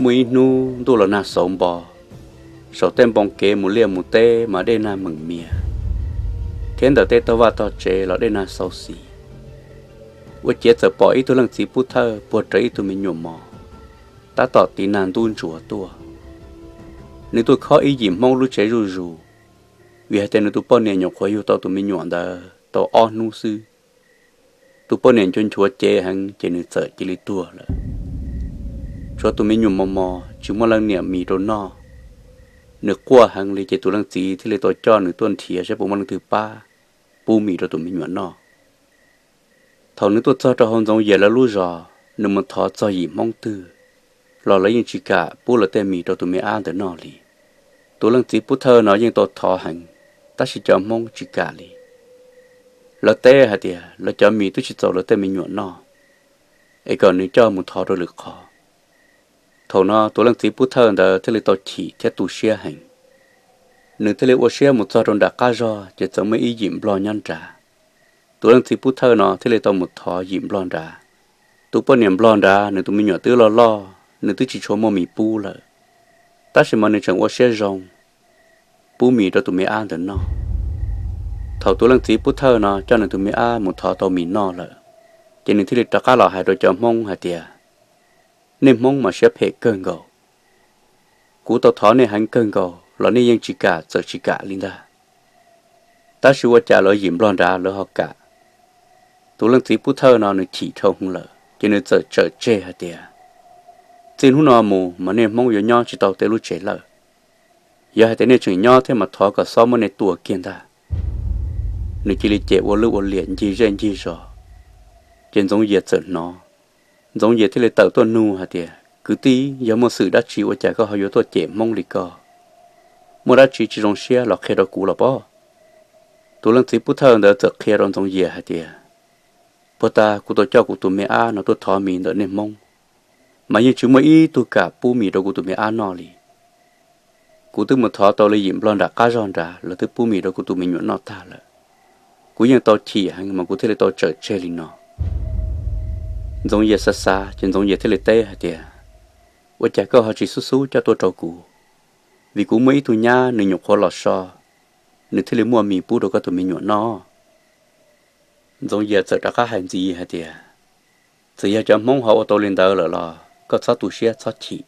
Muaj ib hnub ntuj los nag xauv npo, saum tej npoo kev mus liaj mus teb mas dej nag meem mias, thiab ntawm tej tog vaj tog tsev los dej nag xauv xis. Ua ciav txawm pom ib tug leej txiv pub thawj puag rawv ib tug me nyuam mos, tab tom tiv nag ntub ntsuav tuaj. Nws tuaj khob ib yim Hmoob lub tsev zuj zus, vim hais tias nws tus poj niam nyuam qhuav yug tau tus me nyuam ntawd tau ob hnub xwb. Tus poj niam nchuav nchuav cev heev ces nws txawm cia li tuag lawm. Tshuav tus me nyuam mos mos tsis muaj leej niam mis rau noj, nws quaj heev li ces tus leej txiv thiaj li tau coj nws tuaj nrhiav saib puas muaj leej twg pab pub mis rau tus me nyuam noj. Thaum nws tuaj txog rau hauv Ntxoov Yias lawv lub zos, nws mus thov txog yim Hmoob twg los lawv yeej tsis kam pub lawv tej mis rau tus me ab ntawd noj li. Tus leej txiv pub thawj no yeej tau thov heev, tab sis cov Hmoob tsis kam li. Lawv teb hais tias lawv cov mis twb tsis txaus lawv tej me nyuam noj, es kom nws coj mus thov rau lwm qhov. Thaum no tus leej txiv pub thawj ntawd thiaj li tau chim thiab tu siab heev. Nws thiaj li ua siab mus txog rau nram qab zog ces txawm muaj ib yim nplog nyob nrad. Tus leej txiv pub thawj no thiaj li tau mus thov yim nplog nrad. Tus poj niam nplog nrad nws tus me nyuam twb loj loj, nws twb tsis tshua muaj mis pub lawm, tab sis mas nws tseem ua siab zoo pub mis rau tus me ab ntawd noj. Thaum tus leej txiv pub thawj no coj nws tus me ab mus thov tau mis noj lawm, ces nws thiaj li rov qab los hais rau cov Hmoob hais tias, nej Hmoob mas siab phem kawg nkaus. Kuv tau thov nej heev kawg nkaus los nej yeej tsis kam txawm tsis kam li ntag. Tab sis ua cas lawv yim nplog nrad lawv ho kam? Tus leej txiv pub thawj no nws chim dhau hwv lawm ces nws txawm tsawm tseg hais tias, txij hnub no mus mas nej Hmoob yuav nyob tsis tau tej lub tsev lawm. Yog hais tias nej tseem nyob thiab mas thov kom xob muab nej tua kiag ntag. Nws cia li cem ua lwj ua liam ncig zej ncig zos, ces Ntxoov Yias txawm hnov. Ntxoov Yias thiaj li tawm tuaj nug hais tias, kwv tij, yog muaj xwm dab tsi ua cas koj ho yuav tuaj cem Hmoob li ko? Muaj dab tsi tsis zoo siab los qhia rau kuv los pob. Tus leej txiv pub thawj ntawd txawm qhia rau Ntxoov Yias hais tias, puag ta kuv tau coj kuv tus me ab no tuaj thov mis ntawm nej Hmoob, mas yeej tsis muaj ib tug kam pub mis rau kuv tus me ab noj li. Kuv twb mus thov tau li yim nplog nram qab zog nrad lawv twb pub mis rau kuv tus me nyuam noj tag lawm. Kuv yeej tau chim heev mas kuv thiaj li tau tsawm tseg li no. Ntxoov Yias xav xav ces Ntxoov Yias thiaj li teb hais tias, ua cas koj ho tsis xub xub coj tuaj rau kuv? Vim kuv muaj ib tug nyab nws nyuam qhuav los so, nws thiaj li muaj mis pub rau koj tus me nyuam noj. Ntxoov Yias txawm rov qab hais ntxiv hais tias, txawm yog cov Hmoob ho ua tau li ntawd lawm los koj txhob tu siab txhob chim,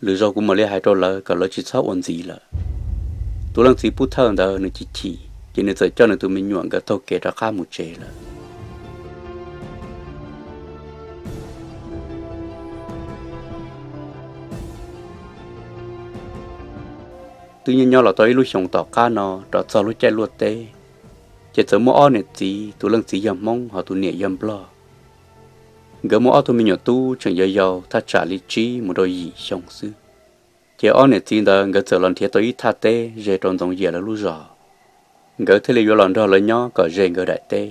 lwm zaus kuv mam li hais rau lawv kom lawv tsis txhob ua ntxiv lawm. Tus leej txiv pub thawj ntawd nws chim chim ces nws txawm coj nws tus me nyuam nkawd taug kev rov qab mus tsev lawm. Twb nyob nyob los tau ib lub xyoos tom qab no rov txog lub caij luaj teb, ces txawm muaj ob niam txiv, tus leej txiv yog Hmoob ho tus niam yog Nplog. Nkawd muaj ob tug me nyuam tub tseem yau yau thaj tsam li tsib mus rau yim xyoo xwb. Ces ob niam txiv ntawd nkawd txawm los nrhiav tau ib thaj teb ze rau Ntxoov Yias lawv lub zos, nkawd thiaj li yuav los nrog lawv nyob kom ze nkawd daim teb.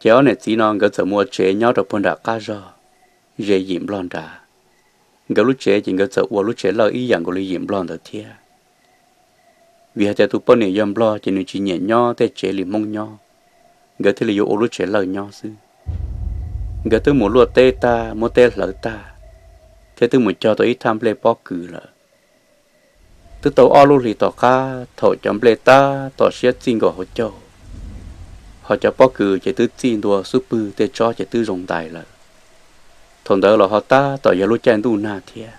Ces ob niam txiv no nkawd txawm mus ua tsev nyob rau puag nram qab zog, ze yim Nplog nrad. Nkawd lub tsev ces nkawd txawm ua lub tsev lawj ib yam nkaus li yim Nplog ntawd thiab. Vim hais tias tus poj niam yog Nplog ces nws tsis nyiam nyob tej tsev li Hmoob nyob, nkawd thiaj li yuav ua lub tsev lawj nyob xwb. Nkawd twb mus luaj teb tag, muab teb hlawv tag, thiab twb mus cog tau ib thaj nplej pob kws lawm. Twb tau ob lub hlis tom qab thaum cov nplej tab tom siab txij nkaus hauv caug, ho cov pob kws ces twb txij ntua xub pwg, tej tsob ces twb zoo ntais lawm. Thaum ntawd los ho tab tom yog lub caij ntuj nag thiab.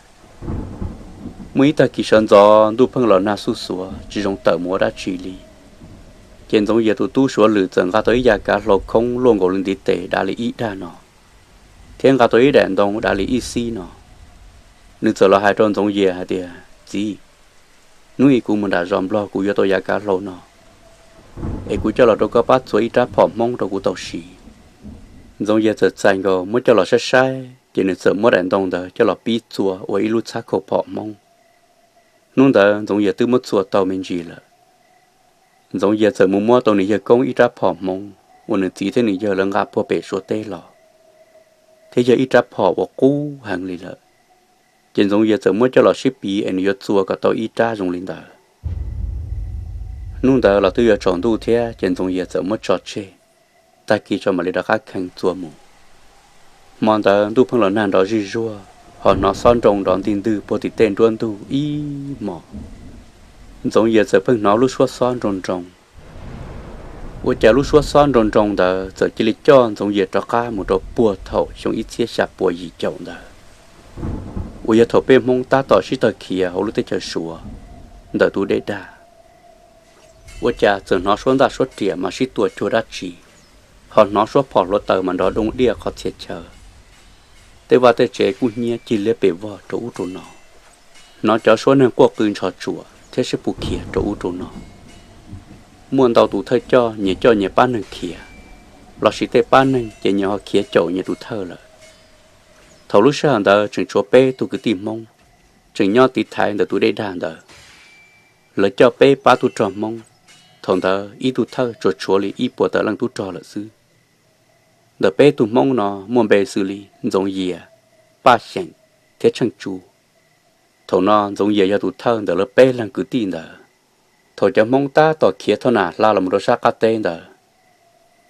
Muaj ib tag kis sawv ntxov ntuj pheej los nag xuj xuav tsis zoo tawm mus ua dab tsi li. Ces Ntxoov Yias tus tub Suav Lwm txawm nqa tau ib yav kav hlau khoob luaj nkaus li ntiv tes dav li ib dag no, thiab nqa tau ib daim ntoo dav li ib xib no. Nws txawm los hais rau Ntxoov Yias hais tias, txiv, hnub ib kuv mus nram zos Nplog kuv yuav tau yav kav hlau no, es kuv coj los rau koj pab txua ib rab phom Hmoob rau kuv tau siv. Ntxoov Yias txawm txais nkaus muab coj los saib saib ces nws txawm muab daim ntoo ntawd coj los pib txua ua ib lub txhab khau phom Hmoob. Hnub ntawd Ntxoov Yias twb muab txua tau me ntsis lawm. Ntxoov Yias txawm mus muab tau nws yawg koob ib rab phom Hmoob uas nws txiv thiab nws yawg lawv nqa puag pem Suav teb los, thiab yog ib rab phom uas qub heev li lawm. Ces Ntxoov Yias txawm muab coj los sib piv es nws yuav txua kom tau ib rab zoo li ntawd. Hnub ntawd los twb yuav tsaus ntuj thiab ces Ntxoov Yias txawm muab tso tseg, tag kis tso mam li rov qab kheev txua mus. Hmo ntawd ntuj pheej los nag nrov zij zuag, ho hnov xob nroo nrov ntig ntwg puag tim tej nruab ntug ib hmos. Ntxoov Yias txawm pheej hnov lub suab xob nroo nroo. Ua cas lub suab xob nroo nroo ntawd txawm cia li coj Ntxoov Yias rov qab mus rau puag thaum xyoo ib txhiab xya pua yim caum ntawd, uas yog thaum peb Hmoob tab tom sib tawg khiav hauv lub teb chaws Suav ntawm tus dej dag. Ua cas txawm hnov suab ntaj suab riam mas sib tua cuag dab tsi, ho hnov suab phom hluav taws mas nrov doo diaj qhov txhia chaw. Tej vaj tej tsev kub hnyiab cig liab pes vog rau ub rau no, hnov cov suab neeg quaj qw ntshov tsuam thiab sib pus khiav rau ub rau no. Muaj ntau tus thawj coj nyias coj nyias pab neeg khiav, lossis tej pab neeg ces nyias ho khiav caum nyias tus thawj lawm. Thaum lub sij hawm ntawd tseem tshuav peb tug kwv tij Hmoob tseem nyob tiv thaiv ntawm tus dej dag ntawd. Lawv coj peb pab tub rog Hmoob, thaum ntawd ib tug thawj tsuas tshuav li ib puas tawm leej tub rog lawm xwb. Ntawm peb tug Hmoob no muaj npe xws li Ntxoov Yias, Paj Xyeem thiab Tsheej Tsu. Thaum no Ntxoov Yias yog tus thawj ntawm lawv peb leeg kwv tij ntawd. Thaum cov Hmoob tab tom khiav thoj nam hla los rau sab qab teb ntawd,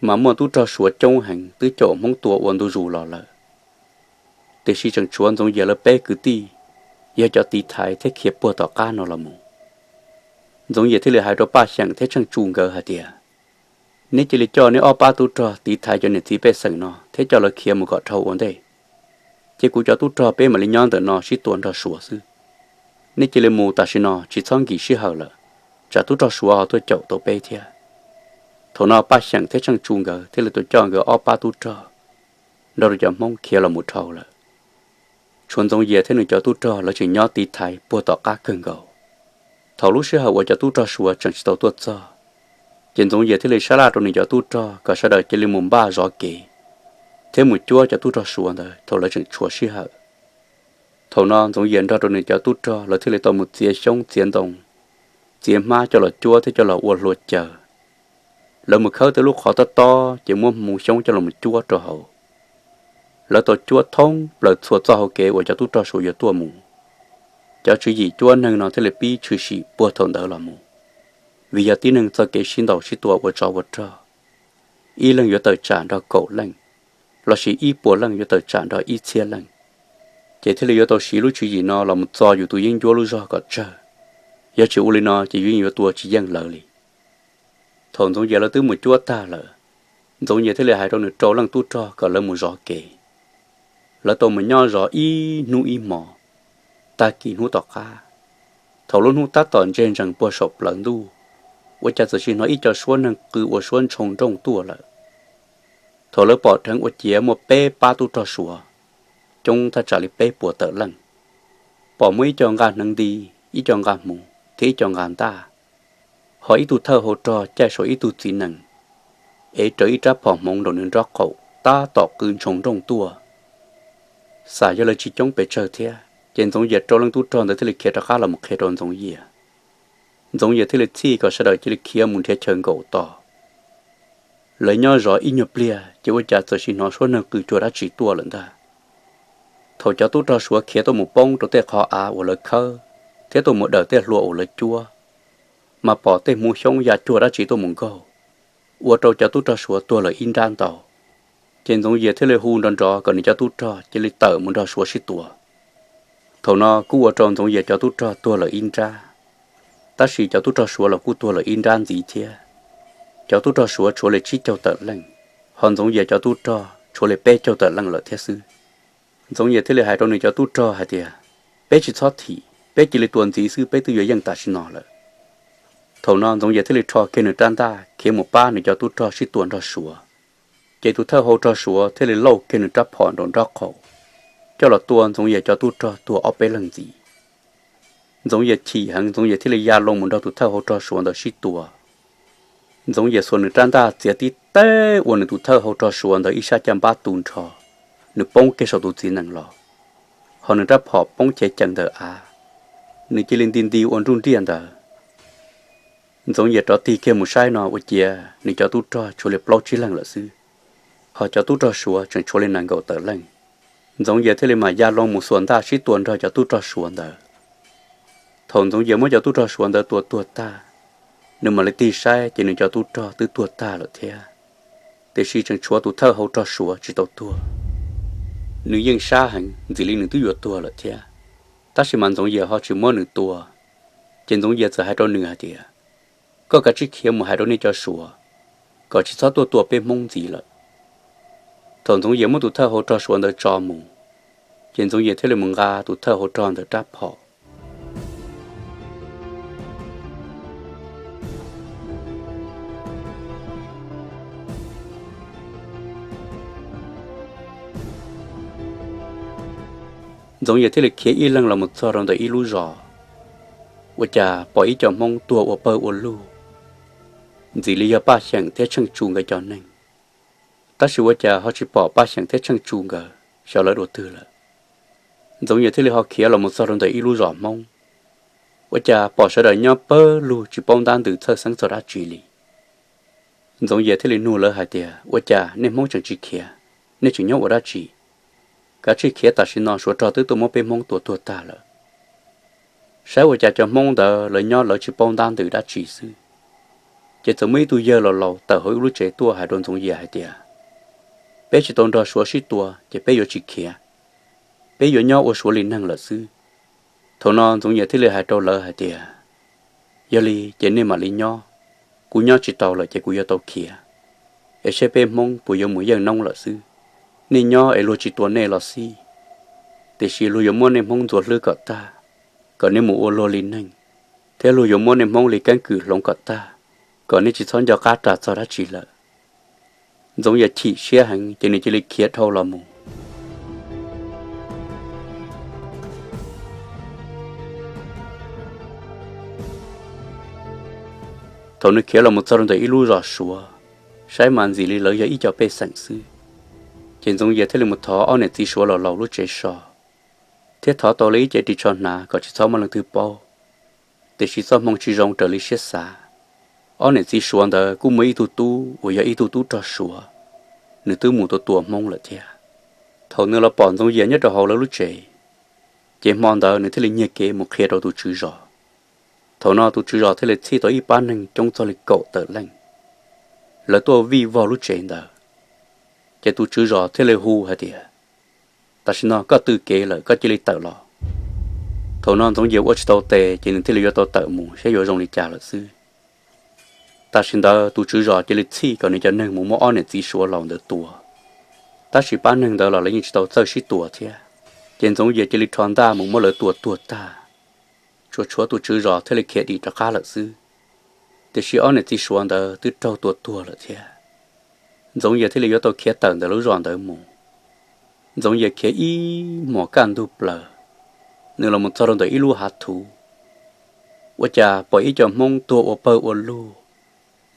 mas muaj tub rog Suav coob heev twb caum Hmoob tua ua ntu zus los lawm. Tiam sis tseem tshuav Ntxoov Yias lawv peb kwv tij yog cov tiv thaiv thiab khiav puag tom qab no los mus. Ntxoov Yias thiaj li hais rau Paj Xyeem thiab Tsheej Tsu nkawd hais tias, neb cia li coj neb ob pab tub rog tiv thaiv cov niam txiv pej xeem no thiab coj lawv khiav mus kom dhau ua ntej, ces kuv cov tub rog peb mam li nyob ntawm no sib tua nrog Suav xwb. Neb cia li mus tam sim no tsis txhob nkim sij hawm lawm, tsam tub rog Suav ho tuaj caum tau peb thiab. Thaum no Paj Xyeem thiab Tsheej Tsu nkawd thiaj li tau coj nkawd ob pab tub rog nrog rau cov Hmoob khiav los mus dhau lawm. Tshuav Ntxoov Yias thiab nws cov tub rog lawv tseem nyob tiv thaiv puag tom qab kawg nkaus. Thaum lub sij hawm uas cov tub rog Suav tseem tsis tau tuaj txog, ces Ntxoov Yias thiaj li sab laj rau nws cov tub rog kom sawv daws cia li mus npaj zov kev thiab mus cuab cov tub rog Suav ntawd thaum lawv tseem tshuav sij hawm. Thaum no Ntxoov Yias nrog rau nws cov tub rog lawv thiaj li tau mus txiav xyoob txiav ntoo, txiav hmab coj los cuab thiab coj los ua hlua caws. Lawv mus khawb tej lub qhov tob tob ces muab hmu xyoob coj los mus cuab rau hauv. Lawv tau cuab thoob plaws txhua txoj hau kev uas cov tub rog Suav yuav tuaj mus. Cov tswv yim cuab neeg no thiaj li pib tshwm sim puag thaum ntawd los mus, vim yog tib neeg txoj kev sib ntaus sib tua ua tsov ua rog, ib leeg yuav tawm tsam nrog kaum leej, lossis ib puas leej yuav tawm tsam nrog ib txhiab leej. Ces thiaj li yuav tau siv lub tswv yim no los mus txo yus tus yeeb ncuab lub zog kom tsawg, yog tsis ua li no ces yus yeej yuav tua tsis yeej lawv li. Thaum Ntxoov Yias lawv twb mus cuab tag lawm, Ntxoov Yias thiaj li hais rau nws rau leej tub rog kom lawv mus zov kev. Lawv tau mus nyob zov ib hnub ib hmos. Tag kis hnub tom qab, thaum lub hnub tab tom ntseg ntsees puag saum plawv ntuj, ua cas txawm sim hnov ib co suab neeg qw ua suab ntshoo nrooj tuaj lawm. Thaum lawv pom dheev ua ciav muaj peb pab tub rog Suav, coob thaj tsam li peb puas tawm leej. Pom muaj ib co nqa hneev nti, ib co nqa hmuv thiab ib co nqa ntaj, ho ib tug thawj hau rog caij saum ib tug txiv nees, ev rawv ib rab phom hmoov nraum nws nrob qaum tab tom qw ntshoo nrooj tuaj. Xam yog lawv tsis coob pes tsawg thiab, ces Ntxoov Yias rau leej tub rog ntawd thiaj li khiav rov qab los mus qhia rau Ntxoov Yias. Ntxoov Yias thiaj li txhij kom sawv daws cia li khiav mus nrhiav chaw nkaum tos. Lawv nyob zov ib nyuag pliag ces ua cas txawm sim hnov suab neeg qw cuag dab tsi tuaj lawm ntag. Thaum cov tub rog Suav khiav tuaj mus poob rau tej qhov av uas lawv khawb thiab tuaj mus dawm tej hlua uas lawv cuab, mas pom tej hmuv xyoob ya cuag dab tsi tuaj mus nkaug, ua rau cov tub rog Suav tuag lawm ib nrab ntau. Ces Ntxoov Yias thiaj li hu nrov nrov kom nws cov tub rog cia li tawm mus nrog Suav sib tua. Thaum no kuj ua rau Ntxoov Yias cov tub rog tuag lawm ib nrab, tab sis cov tub rog Suav los kuj tuag lawm ib nrab ntxiv thiab. Cov tub rog Suav tshuav li tsib caug tawm leej, ho Ntxoov Yias cov tub rog tshuav li peb caug tawm leej lawm thiab xwb. Ntxoov Yias thiaj li hais rau nws cov tub rog hais tias, peb tsis txhob thim, peb cia li tua ntxiv xwb peb twb yuav yeej tam sim no lawm. Thaum no Ntxoov Yias thiaj li rho kiag nws rab ntaj khiav mus pab nws cov tub rog sib tua nrog Suav. Ces tus thawj hau rog Suav thiaj li lauj kiag nws rab phom nraum nrob qaum, coj los tua Ntxoov Yias cov tub rog tuag ob peb leeg ntxiv. Ntxoov Yias chim heev, Ntxoov Yias thiaj li ya loo mus nrog tus thawj hau rog Suav ntawd sib tua. Ntxoov Yias xuas nws rab ntaj txiav tib teg ua nws tus thawj hau rog Suav ntawd ib sab caj npab tu nrho, nws poob kiag saum tus txiv nees los, ho nws rab phom poob chev cees ntawm av, nws cia li nti nti ua nruj nriaj ntawd. Ntxoov Yias rov tig kiag mus saib no ua ciav nws cov tub rog tshuav li plaub tsib leeg lawm xwb, ho cov tub rog Suav tseem tshuav li nees nkaum tawm leej. Ntxoov Yias thiaj li mam ya loo mus xuas ntaj sib tua nrog cov tub rog Suav ntawd. Thaum Ntxoov Yias muab cov tub rog Suav ntawd tua tuag tag, nws mam li tig saib ces nws cov tub rog twb tuag tag lawm thiab, tiam sis tseem tshuav tus thawj hau rog Suav tsis tau tuag. Nws yeej sab heev, ntxim li nws twb yuav tuag lawm thiab, tab sis mas Ntxoov Yias ho tsis muab nws tua. Ces Ntxoov Yias txawm hais rau nws hais tias, koj kav tsij khiav mus hais rau nej cov Suav kom tsis txhob tuaj tua peb Hmoob ntxiv lawm. Thaum Ntxoov Yias muab tus thawj hau rog Suav ntawd tso mus, ces Ntxoov Yias thiaj li mus nqa tus thawj hau rog ntawd rab phom. Ntxoov Yias thiaj li khiav ib leeg los mus txog rau ntawm ib lub zos, ua cas pom ib co Hmoob tuag ua pawg ua lug, ntxim li yog Paj Xyeem thiab Tsheej Tsu nkawd cov neeg. Tab sis ua cas ho tsis pom Paj Xyeem thiab Tsheej Tsu nkawd xyov lawv dua twg lawm. Ntxoov Yias thiaj li ho khiav los mus txog rau ntawm ib lub zos Hmoob, ua cas pom sawv daws nyob pawg lug tsis paub ntab ntws txhawj xeeb txog dab tsi li. Ntxoov Yias thiaj li nug lawv hais tias, ua cas nej Hmoob tseem tsis khiav, nej tseem nyob ua dab tsi? Kav tsij khiav tam sim no, Suav rog twb tuaj muab peb Hmoob tua tuag tag lawm. Saib ua cas cov Hmoob ntawd lawv nyob lawv tsis paub ntab ntws dab tsi xwb. Ces txawm muaj ib tug yawg laus laus tawm hauv ib lub tsev tuaj hais rau Ntxoov Yias hais tias, peb tsis tau nrog Suav sib tua ces peb yuav tsis khiav, peb yuav nyob ua Suav li neeg lawm xwb. Thaum no Ntxoov Yias thiaj li hais rau lawv hais tias, yog li ces nej mam li nyob, kuv nyob tsis tau lawm ces kuv yuav tau khiav, es saib peb Hmoob puas yuav mus yeej noob lawm xwb. Nej nyob es luag tsis tua nej los xij, tiam sis luag yuav muab nej Hmoob ntxuav hlwb kom tag, kom nej mus ua luag li neeg, thiab luag yuav muab nej Hmoob li keeb kwm hloov kom tag, kom nej tsis txhob nco qab ras txog dab tsi lawm. Ntxoov Yias chim siab heev ces nws cia li khiav dhau los mus. Thaum nws khiav los mus txog rau ntawm ib lub zos Suav, saib mas ntxim li lawv yog ib co pej xeem xwb. Ces Ntxoov Yias thiaj li mus thov ob niam txiv Suav laus laus lub tsev so, thiab thov tau lawv ib ce ris tsho hnav kom tsis txhob muaj leej twg paub. Tiam sis txoj hmoo tsis zoo raws li siab xav, ob niam txiv Suav ntawd kuj muaj ib tug tub uas yog ib tug tub rog Suav, nws twb mus tua tua Hmoob lawm thiab. Thaum nws los pom Ntxoov Yias nyob rau hauv lawv lub tsev, ces hmo ntawd nws thiaj li nyiag kev mus qhia rau tus tswv zos. Thaum no tus tswv zos thiaj li txhij tau ib pab neeg coob txog li kaum tawm leej, lawv tuaj vij vog lub tsev ntawd. Ces tus tswv zos thiaj li hu hais tias, tam sim no koj tw kev lawm, koj cia li tawm los. Thaum no Ntxoov Yias ua tsis tau tes ces nws thiaj li yuav tau tawm mus saib yuav zoo li cas lawm xwb. Tam sim ntawd tus tswv zos cia li txhij kom nws cov neeg mus muab ob niam txiv Suav laus ntawd tua, tab sis pab neeg ntawd los lawv yeej tsis tau txawj sib tua thiab. Ces Ntxoov Yias cia li rho ntaj mus muab lawv tua tuag tag, tsuas tshuav tus tswv zos thiaj li khiav dim rov qab lawm xwb. Tiam sis ob niam txiv Suav ntawd twb raug tua tuag lawm thiab. Ntxoov Yias thiaj li yuav tau khiav tawm ntawm lub zos ntawd mus. Ntxoov Yias khiav ib hmos kaj ntug plaws, nws los mus txog rau ntawm ib lub hav thuv, ua cas pom ib co Hmoob tuag ua pawg ua lug,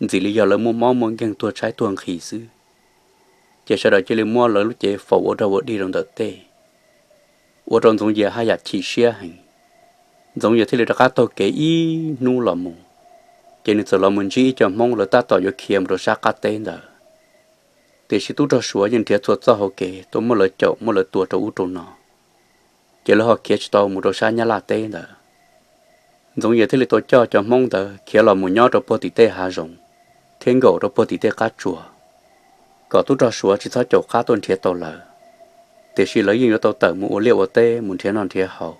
ntxim li yog lawv muaj mob muaj nkeeg tuag tshaib tuag nqhis xwb. Ces sawv daws cia li muab lawv lub cev faus ua rag ua dig rau ntawm tej, ua rau Ntxoov Yias haj yam chim siab heev. Ntxoov Yias thiaj li rov qab taug kev ib hnub los mus, ces nws txawm los mus ntsib ib co Hmoob lawv tab tom yuav khiav mus rau sab qab teb ntawd. Tiam sis tub rog Suav yeej nrhiav txhua txoj hau kev tuaj muab lawv caum muab lawv tua rau ub rau no, ces lawv ho khiav tsis tau mus rau sab Nyab Laj teb ntawd. Ntxoov Yias thiaj li tau coj cov Hmoob ntawd khiav los mus nyob rau puag tim tej hav zoov, thiab nkaum rau puag tim tej qab tsuas, kom tub rog Suav tsis txhob caum qab tuaj nrhiav tau lawv. Tiam sis lawv yeej yuav tau tawm mus ua liaj ua teb mus nrhiav noj nrhiav haus.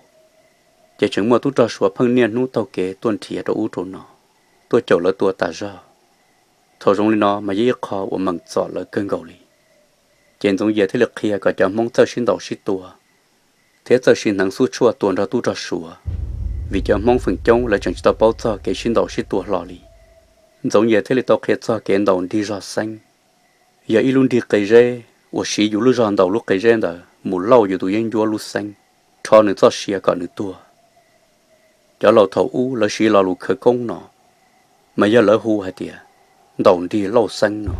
Ces tseem muaj tub rog Suav pheej niaj hnub taug kev tuaj nrhiav rau ub rau no, tuaj caum lawv tua tas zog. Thaum zoo li no mas yog ib qho uas meem txom lawv kawg nkaus li. Ces Ntxoov Yias thiaj li qhia kom cov Hmoob txawj sib ntaus sib tua, thiab txawj siv hneev xub tshuaj tua nrog tub rog Suav, vim cov Hmoob feem coob lawv tseem tsis tau paub txog kev sib ntaus sib tua hlo li. Ntxoov Yias thiaj li tau qhia txog kev ntaus nrig zog xeeb, yog ib lub nrig qe zeb uas siv yus lub zog ntaus lub qe zeb ntawd mus lauj yus tus yeeb ncuab lub xeeb, rho nws txoj sia kom nws tuag. Cov laus thaum ub lawv siv lo lus khawv koob no, mas yog lawv hu hais tias ntaus nrig lauj xeeb no.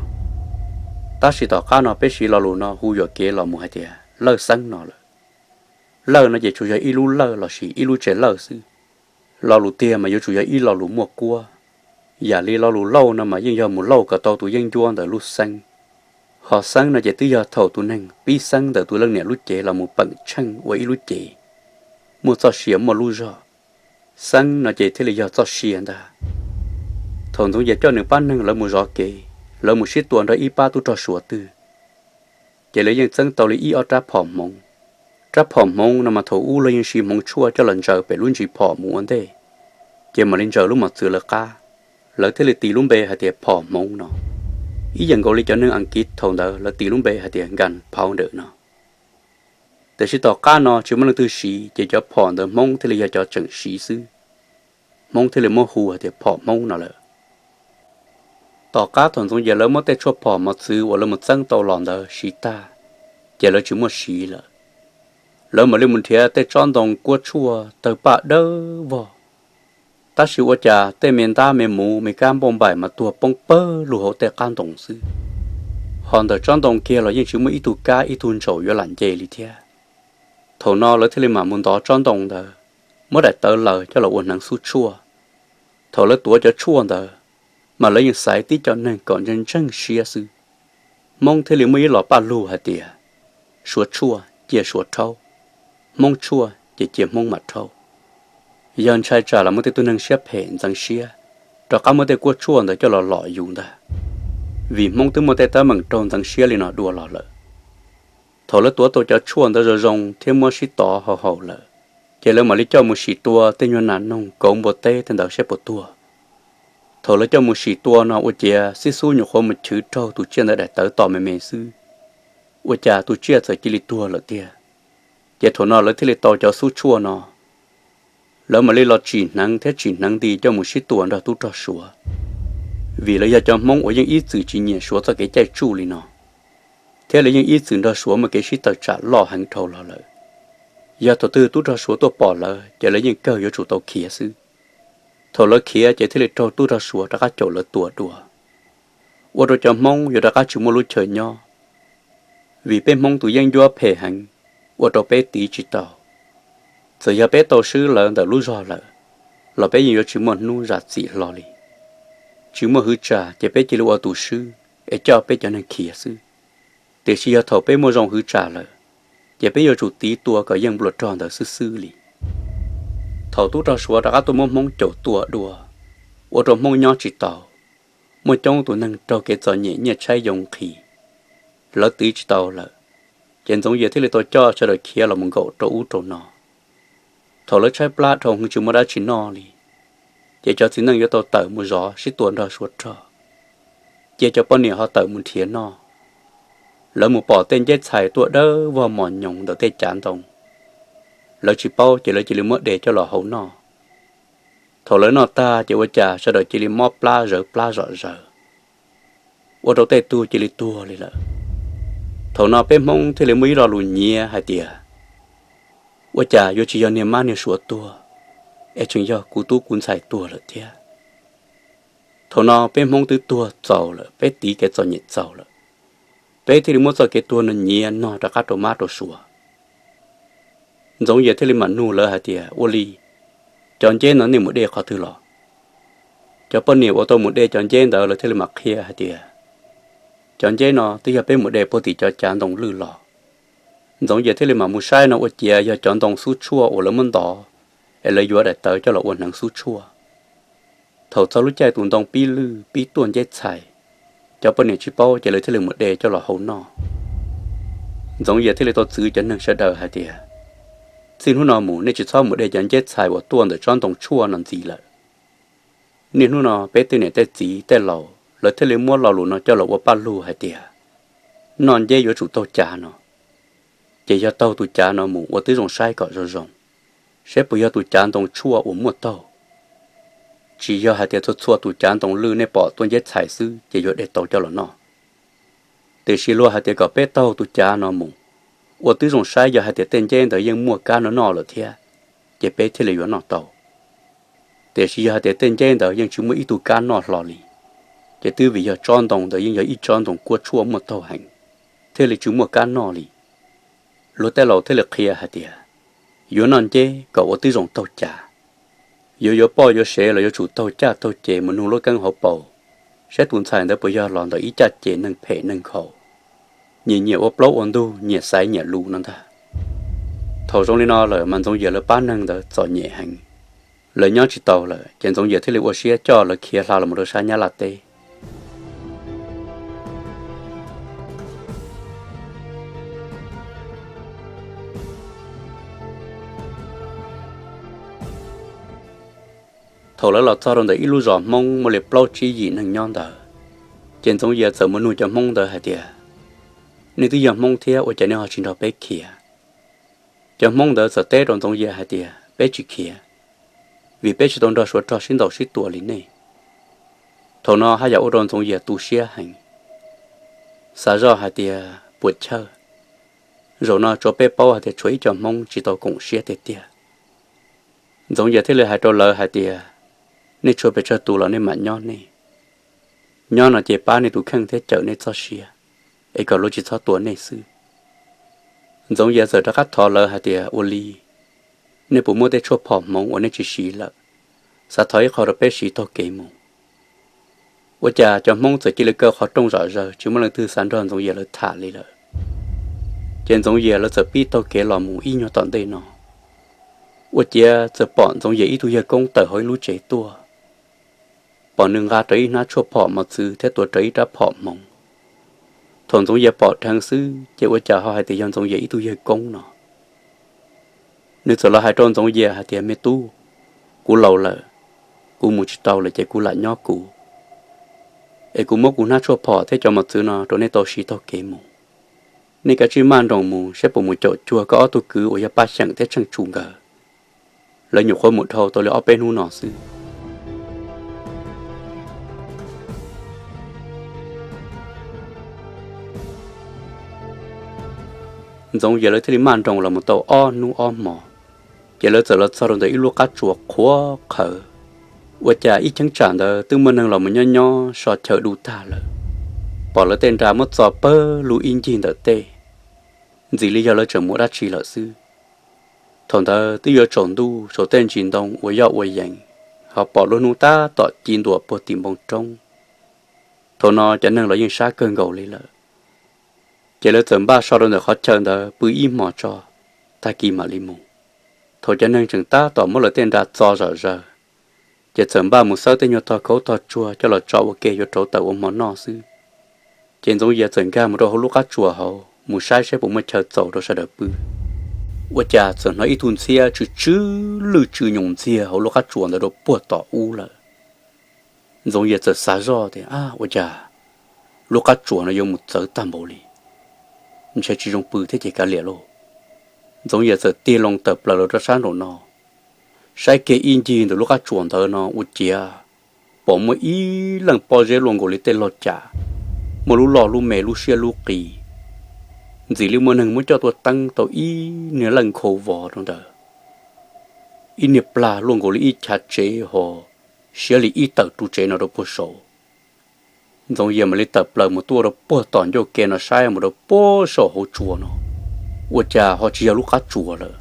Tab sis tom qab no peb siv lo lus no hu yuam kev los mus hais tias lawj xeeb no lawm. Lawj no ces tsuas yog ib lub lawj lossis ib lub tsev lawj xwb. Lo lus tiag mas yuav tsum yog ib lo lus muaj kuab. Yam li lo lus lauj no mas yeej yog mus lauj kom tau tus yeeb ncuab ntawd lub xeeb. Ho xeeb no ces twb yog thaum tus neeg pib xeeb ntawm tus leej niam lub cev los mus peem tsheej ua ib lub cev, muaj txoj sia muaj lub zog. Xeeb no ces thiaj li yog txoj sia ntag. Thaum Ntxoov Yias coj nws pab neeg lawv mus zov kev, lawv mus sib tua nrog ib pab tub rog Suav twg, ces lawv yeej txeeb tau li ib ob rab phom hmoov. Rab phom hmoov no mas thaum ub luag yeej siv hmoov tshuaj coj los ntsaws pem lub ntsis phom mus ua ntej, ces mam li ntsaws lub mos txwv lawv qab, lawv thiaj li tis lub npe hais tias phom hmoov no. Ib yam nkaus li cov neeg Askiv thaum ntawd lawv tis lub npe hais tias gunpowder no. Tiam sis tom qab no tsis muaj leej twg siv, ces cov phom ntawd Hmoob thiaj li yog cov tseem siv xwb. Hmoob thiaj li muab hu hais tias phom Hmoob no lawm. Tom qab thaum Ntxoov Yias lawv muab tej tshuaj phom mos txwv uas lawv mus txeeb tau los ntawd siv tag, ces lawv tsis muaj siv lawm. Lawv mam li mus nrhiav tej tsob ntoo kuab tshuaj tawg paj dawb vog. Tab sis ua cas tej me ntab me muv me kab npauj npaim mas tuag poob pawg lug hauv tej qab ntoo xwb. Ho ntawm tsob ntoo kiag los yeej tsis muaj ib tug kab ib tug ntsaum yuav lam nce li thiab. Thaum no lawv thiaj li mam mus ntov tsob ntoo ntawd, muab daim tawv laws coj los ua hneev xub tshuaj. Thaum lawv tuav cov tshuaj ntawd, mas lawv yeej xaiv tib co neeg kom ntseeg ntseeg siab xwb. Hmoob thiaj li muaj ib los paj lug hais tias, Suav tshuaj cia Suav rhaub, Hmoob tshuaj ces cia Hmoob mam rhaub. Yog ntshai tsam los muaj tej tug neeg siab phem ntxeev siab, rov qab muab tej kuab tshuaj ntawd coj los lom yus ntag. Vim Hmoob twb muaj tej teeb meem raug ntxeev siab li no dua los lawm. Thaum lawv tuav tau cov tshuaj ntawd zoo zoo thiab muab sib tov haus haus lawm, ces lawv mam li coj mus sim tua tej nyuag nas noog kauv npua teb tej ntawd saib puas tuag. Thaum lawv coj mus sim tua no ua ciav xib xub nyuam qhuav mus chwv raug tus tsiaj ntawd daim tawv tos me me xwb, ua cas tus tsiaj txawm cia li tuag lawm tiag. Ces thaum no lawv thiaj li tau cov xub tshuaj no, lawv mam li los tsim hneev thiab tsim hneev nti coj mus sib tua nrog tub rog Suav. Vim lawv yog cov Hmoob uas yeej ib txwm tsis nyiam Suav txoj kev caij tsuj li no, thiab lawv yeej ib txwm nrog Suav muaj kev sib tawm tsam loj heev dhau los lawm. Yog thaum twg tub rog Suav tuaj pom lawv ces lawv yeej kawg yuav tsum tau khiav xwb. Thaum lawv khiav ces thiaj li raug tub rog Suav rov qab caum lawv tua dua, ua rau cov Hmoob yuav rov qab tsis muaj lub chaw nyob. Vim peb Hmoob tus yeeb ncuab phem heev, ua rau peb tiv tsis tau. Txawm yog peb tau swb lawv ntawm lub zog lawm, los peb yeej yuav tsis muaj hnub zam txim hlo li. Tsis muaj hwv tsam ces peb cia li ua tus swb es coj peb cov neeg khiav xwb. Tiam sis yog thaum peb muaj zoo hwv tsam lawm, ces peb yuav tsum tiv tua kom yeej npluas rog ntawd xwb xwb li. Thaum tub rog Suav rov qab tuaj muab Hmoob caum tua dua, ua rau Hmoob nyob tsis tau, muaj coob tus neeg raug kev txom nyem nyiaj tshaib yoo nqhis, lawv tiv tsis tau lawm, ces Ntxoov Yias thiaj li tau coj sawv daws khiav los mus nkaum rau ub rau no. Thaum lawv tshaib plab dhau heev tsis muaj dab tsi noj li, ces cov txiv neej yuav tau tawm mus zov sib tua nrog Suav rog, ces cov poj niam ho tawm mus nrhiav noj. Lawv mus pom tej nceb txhais tuaj dawb vog mos nyoos ntawm tej cav ntoo, lawv tsis paub ces lawv cia li muab de coj los hau noj. Thaum lawv noj tag ces ua cas sawv daws cia li mob plab zawv plab zom zaws, ua rau tej tug cia li tuag li lawm. Thaum no peb Hmoob thiaj li muaj ib lo lus nyiav hais tias, ua cas yuav tsis yog niag mab niag suav tuag, es tseem yog kuv tub kuv ntxhais tuag lawm thiab. Thaum no peb Hmoob twb tuag txaus lawm, peb tiv kev txom nyem txaus lawm, peb thiaj li muab txoj kev tuag no nyiav no rov qab rau mab rau suav. Ntxoov Yias thiaj li mam nug lawv hais tias, ua li, cov nceb no nej mus de qhov twg los? Cov poj niam uas tau mus de cov nceb ntawd lawv thiaj li mam qhia hais tias, cov nceb no twb yog peb mus de puag tim cov cav ntoo lwj los. Ntxoov Yias thiaj li mam mus saib no ua ciav yog cov ntoo xub tshuaj uas lawv muab ntov, es lawv yuav daim tawv coj los ua hneev xub tshuaj. Thaum txog lub caij tus ntoo pib lwj pib tuaj nceb txhais, cov poj niam tsis paub ces lawv thiaj li mus de coj los hau noj. Ntxoov Yias thiaj li tau txwv cov neeg sawv daws hais tias, txij hnub no mus nej tsis txhob mus de cov nceb txhais uas tuaj ntawm tsob ntoo tshuaj no ntxiv lawm. Niaj hnub no peb tej niam tej txiv tej laus lawv thiaj li muab lo lus no coj los ua paj lug hais tias, noj nceb yuav tsum taug cav no. Ces yog taug tus cav no mus ua tib zoo saib kom zoo zoo, saib puas yog tus cav ntoo tshuaj uas muaj taug. Tsis yog hais tias txhua txhua tus cav ntoo lwj nej pom tuaj nceb txhais xwb ces yuav de tau coj los noj. Tiam sis luag hais tias kom peb taug tus cav no mus, ua tib zoo saib yog hais tias tej nceb ntawd yeej muaj kab noj noj lawm thiab, ces peb thiaj li yuav noj tau. Tiam sis yog hais tias tej nceb ntawd yeej tsis muaj ib tug kab noj hlo li, ces twb vim yog tsob ntoo ntawd yeej yog ib tsob ntoo kuab tshuaj muaj taug heev, thiaj li tsis muaj kab noj li. Luag tej laus thiaj li qhia hais tias, yuav noj nceb kom ua tib zoo taug cav. Yuav yuav poj yuav sev los yuav tsum taug caj taug ces mus nug lub keeb hauv paus, saib tus ntxhais ntawd puas yog los ntawm ib caj ces neeg phem neeg nkhaus, nyiam nyiam ua plaub ua ntug, nyiam xaiv nyiam lus no ntag. Thaum zoo li no lawm mas Ntxoov Yias lawv pab neeg ntawd txom nyem heev, lawv nyob tsis tau lawm ces Ntxoov Yias thiaj li ua siab coj lawv khiav hla los mus rau sab Nyab Laj teb. Thaum lawv los txog rau ntawm ib lub zos Hmoob muaj li plaub tsib yim neeg nyob ntawd, ces Ntxoov Yias txawm mus nug cov Hmoob ntawd hais tias, nej twb yog Hmoob thiab ua cas nej ho tsis nrog peb khiav? Cov Hmoob ntawd txawm teb rau Ntxoov Yias hais tias, peb tsis khiav, vim peb tsis tau nrog Suav rog sib ntaus sib tua li nej. Thaum no haj yam ua rau Ntxoov Yias tu siab heev, xav zoj hais tias puas chawj, zaum no tsuav peb paub hais tias tshuav ib co Hmoob tsis tau koom siab tiag tiag. Ntxoov Yias thiaj li hais rau lawv hais tias, nej tshuav pes tsawg tus los nej mam nyob nej, nyob no ces pab nej tus kheej thiab cawm nej txoj sia, es kom luag tsis txhob tua nej xwb. Ntxoov Yias txawm rov qab thov lawv hais tias, ua li, nej puas muaj tej tshuaj phom hmoov uas nej tsis siv lawm, xav thov ib qho rau peb siv taug kev mus? Ua cas cov Hmoob txawm cia li kaw qhov rooj zom zaws tsis muaj leej twg xav nrog Ntxoov Yias lawv tham li lawm. Ces Ntxoov Yias lawv txawm pib taug kev los mus ib nyuag tom ntej no, ua ciav txawm pom Ntxoov Yias ib tug yawg koob tawm hauv ib lub tsev tuaj, pom nws nqa rawv ib hnab tshuaj phom mos txwv thiab tuav rawv ib rab phom hmoov. Thaum Ntxoov Yias pom dheev xwb ces ua cas ho hais tias yog Ntxoov Yias ib tug yawg koob no. Nws txawm los hais rau Ntxoov Yias hais tias, me tub, kuv laus lawm, kuv mus tsis tau lawm ces kuv lam nyob kuv, es kuv muab kuv hnab tshuaj phom thiab cov mos txwv no rau nej tau siv taug kev mus. Nej kav tsij maj nroos mus saib puas mus caum cuag koj ob tug kwv uas yog Paj Xyeem thiab Tsheej Tsu nkawd, lawv nyuam qhuav mus dhau tau li ob peb hnub no xwb. Ntxoov Yias lawv thiaj li maj nroos los mus tau ob hnub ob hmos, ces lawv txawm los txog rau ntawm ib lub qab tsuas qhuav qhawv. Ua cas ib cheeb tsam ntawd twb muaj neeg los mus nyob nyob so chaw du tag lawm, pom lawv tej nra muab txo pawg lug ib ncig ntawm tej, ntxim li yog lawv tseem mus dab tsi lawm xwb. Thaum ntawd twb yuav tsaus ntuj, saum tej ntsis ntoo uas yoj ua yees, ho pom lub hnub tab tom ci ntua puag tim npoo roob. Thaum no cov neeg los yeej sab kawg nkaus li lawm, ces lawv txawm npaj so rau ntawm qhov chaw ntawd pw ib hmos tso, tag kis mam li mus. Thaum cov neeg tseem tab tom muab lawv tej nra txo zom zaws, ces txawm npaj mus xawb tej nyuag tog khaub tog tsuag coj los tso ua ke yuav rauv taws ua hmo noj xwb. Ces Ntxoov Yias txawm nkag mus rau hauv lub qab tsuas hauv mus saib saib puas muaj chaw txaus rau sawv daws pw. Ua cas txawm hnov ib tug ntxhiab tsw tsw lwj tsw nyoos ntxiag hauv lub qab tsuas ntawd rau puag tom ub lawm. Ntxoov Yias txawm xav zoj tias, ab, ua cas lub qab tsuas no yuav mus txawv tag npaum li, ntshe tsis zoo pw thiab ces kav liam lauj. Ntxoov Yias txawm tig loo tawm plaws los rau sab nraum no, saib kiag ib ncig ntawm lub qab tsuas ntawd no ua ciav pom muaj ib leej pob zeb luaj nkaus li tej log cam, muaj lub loj lub me lub siab lub qis, ntxim li muaj neeg muab coj tuaj teeb tau ib niag leej nkhaus vos rau ntawd, ib niag plag luaj nkaus li ib chav tsev ho siab li ib tawm ru tsev no rau puag saud. Ntxoov Yias mam li tawm plaws mus tuaj rau puag tom ncauj ke no saib mus rau puag saum hauv tsua no, ua cas ho tsis yog lub qab tsuas lawm,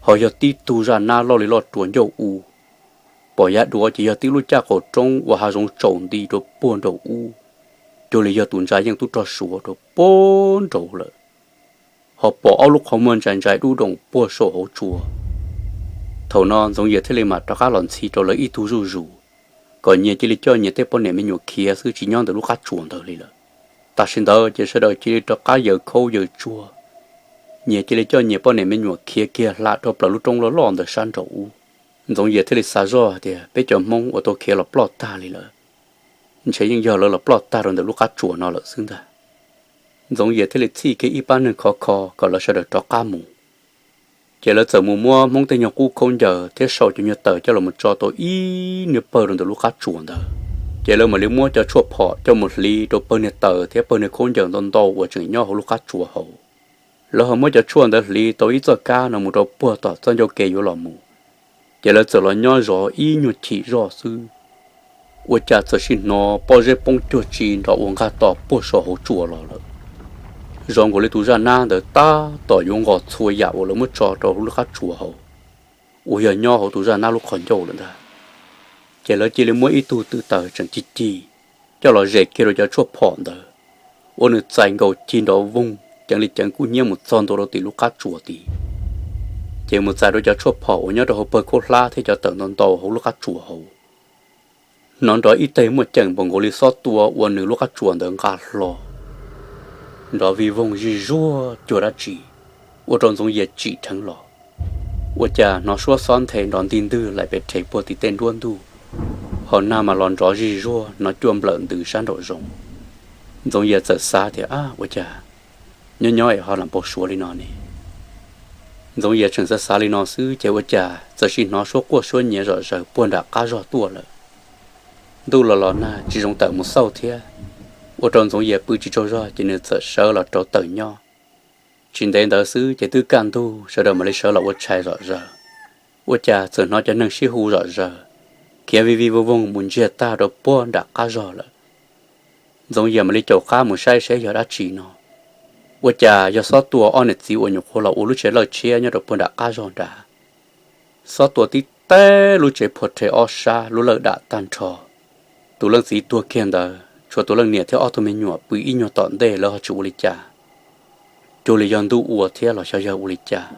ho yog tib tug zaj nab loj li loj rua ncauj u. Pom yav duav ces yog tib lub caj qaum roob uas hav zoov tsaus nti rau puag nraum ub, cuag li yog tus ntsa yeej tub rog Suav rau puag nraud lawm. Ho pom ob lub qhov muag ntsais ntsais dub doom puag saum hauv tsua. Thaum no Ntxoov Yias thiaj li mam rov qab los ntxhi rau lawv ib tug zuj zus, kom nyias cia li coj nyias tej poj niam me nyuam khiav xwb, tsis nyob ntawm lub qab tsuas ntawd li lawm. Tam sim ntawd ces sawv daws cia li rov qab yaws khaub yaws tsuag, nyias cia li coj nyias poj niam me nyuam khiav kiag hla rau plaws lub roob loj loj ntawd sab nraum ub. Ntxoov Yias thiaj li xav zoj hais tias, peb cov Hmoob uas tau khiav los ploj tag li lawm, ntshe yeej yog lawv los ploj tag rau ntawm lub qab tsuas no lawm xwb ntag. Ntxoov Yias thiaj li txhij kiag ib pab neeg khov kho kom lawv sawv daws rov qab mus. Ces lawv txawm mus muab Hmoob tej nyuag qub khaub ncaws thiab sau cov nyuag taws coj los tso tau ib niag pawg rau ntawm lub qab tsuas ntawd. Ces lawv mam li muab cov tshuaj phom coj mus hliv rau pawg niag taws thiab pawg niag khaub ncaws ntau ntau uas tseem nyob hauv lub qab tsuas hauv. Lawv ho muab cov tshuaj ntawd hliv tau ib txoj kab no mus rau puag tom txoj ncauj ke yuav los mus. Ces lawv txawm los nyob zov ib nyuag chim zoj xwb, ua cas txawm sim hnov pob zeb poob cuag tsi nrov ua nqag to puag saum hauv tsua los lawm. Zoo nkaus li tus zaj nab ntawd tab tom yuav nqos txhua yam uas lawv muab tso rau hauv lub qab tsuas hauv, uas yog nyob hauv tus zaj nab lub qhov ncauj lawm ntag. Ces lawv cia li muab ib tug tw taws tseem cig cig coj los zes kiag rau cov tshuaj phom ntawd, ua nws txais nkaus cig nrov voog ceev li ceev kub hnyiab mus txog ntua rau tim lub qab tsuas tid. Ces mus txais rau cov tshuaj phom uas nyob rau hauv pawg khaub hlab thiab cov taws ntau ntau hauv lub qab tsuas hauv. Hnov nrov ib teg muaj ceem npaum nkaus li xob tua ua nws lub qab tsuas ntawd nqa hlo, nrov vij voog zij zuag cuag dab tsi, ua rau Ntxoov Yias tsim dheev los. Ua cas hnov suab xob nthe nrov ntig ntwg laim pes rhe puag tim tej nruab ntug, Qhov nag mas los nrov zig zuag hnov cuaj nplawm ntws sab nraum zoov. Ntxoov Yias txawm xav tias, Ab, ua cas nyob nyob es ho lam npau suav li no ne? Ntxoov Yias tseem xav xav li no xwb ces ua cas txawm sim hnov suab quaj suab nyiav zom zaws puag nram qab zog tuaj lawm. Ntuj los los nag tsis zoo tawm mus xauj thiab, ua rau Ntxoov Yias pw tsis tsaug zog ces nws txawm sawv los rauv taws nyob. Tsis ntev ntawd xwb ces twb kaj ntug, sawv daws mam li sawv los ua tshais zom zaws. Ua cas txawm hnov cov neeg sib hu zom zaws, khiav vij vij voog voog mus ntsiag tag rau puag nram qab zog lawm. Ntxoov Yias mam li caum qab mus saib seb yog dab tsi no. Ua cas yog Xob Tua ob niam txiv uas nyuam qhuav los ua lub tsev lawj tshiab nyob rau puag nram qab zog nrad. Xob Tua tib teg lub tsev phua rhe ob sab, lub lawj dam tag nrho. Tus leej txiv tuag kiag ntawd tshuav tus leej niam thiab ob tug me nyuam pw ib nyuag tom ntej, lawv ho tsis ua li cas. Cuag li yog ntuj ua thiab los xyov yog ua li cas,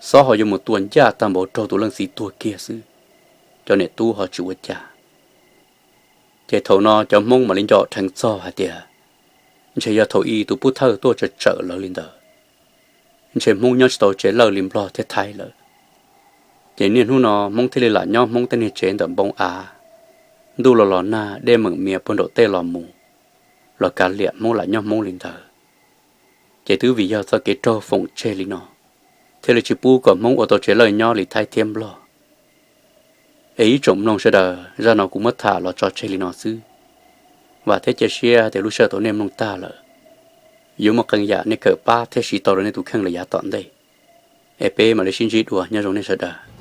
Xob ho yuav mus tua ncaj tag npaum raug tus leej txiv tuag kiag xwb, cov niam tub ho tsis ua cas. Ces thaum no cov Hmoob mam li nco dheev txog hais tias, ntshe yog thaum ub tus pub thawj tuaj tsawm tsawm lawv li ntawd, ntshe Hmoob nyob tsis tau tsev lawj li Nplog thiab Thaib lawm. Ces niaj hnub no Hmoob thiaj li lam nyob Hmoob tej niag tsev ntawm npoo av. Ntuj los los nag, dej meem mias puag nraum tej los mus, los kav liam Hmoob lam nyob Hmoob li ntawd. Ces twb vim yog txoj kev raug foom tseg li no, thiaj li tsis pub kom Hmoob ua tau tsev lawj nyob li Thaib thiab Nplog. Es ib tsoom mloog sawv daws, zaj no kuv muab tham los tso tseg li no xwb. Vam thiab cia siab tias lub sij hawm thaum nej mloog tag lawm, yuav muaj qee yam nej kawm pab thiab siv tau rau nej tus kheej lawm yav tom ntej. Es peb mam li sib ntsib dua, nyob zoo nej sawv daws.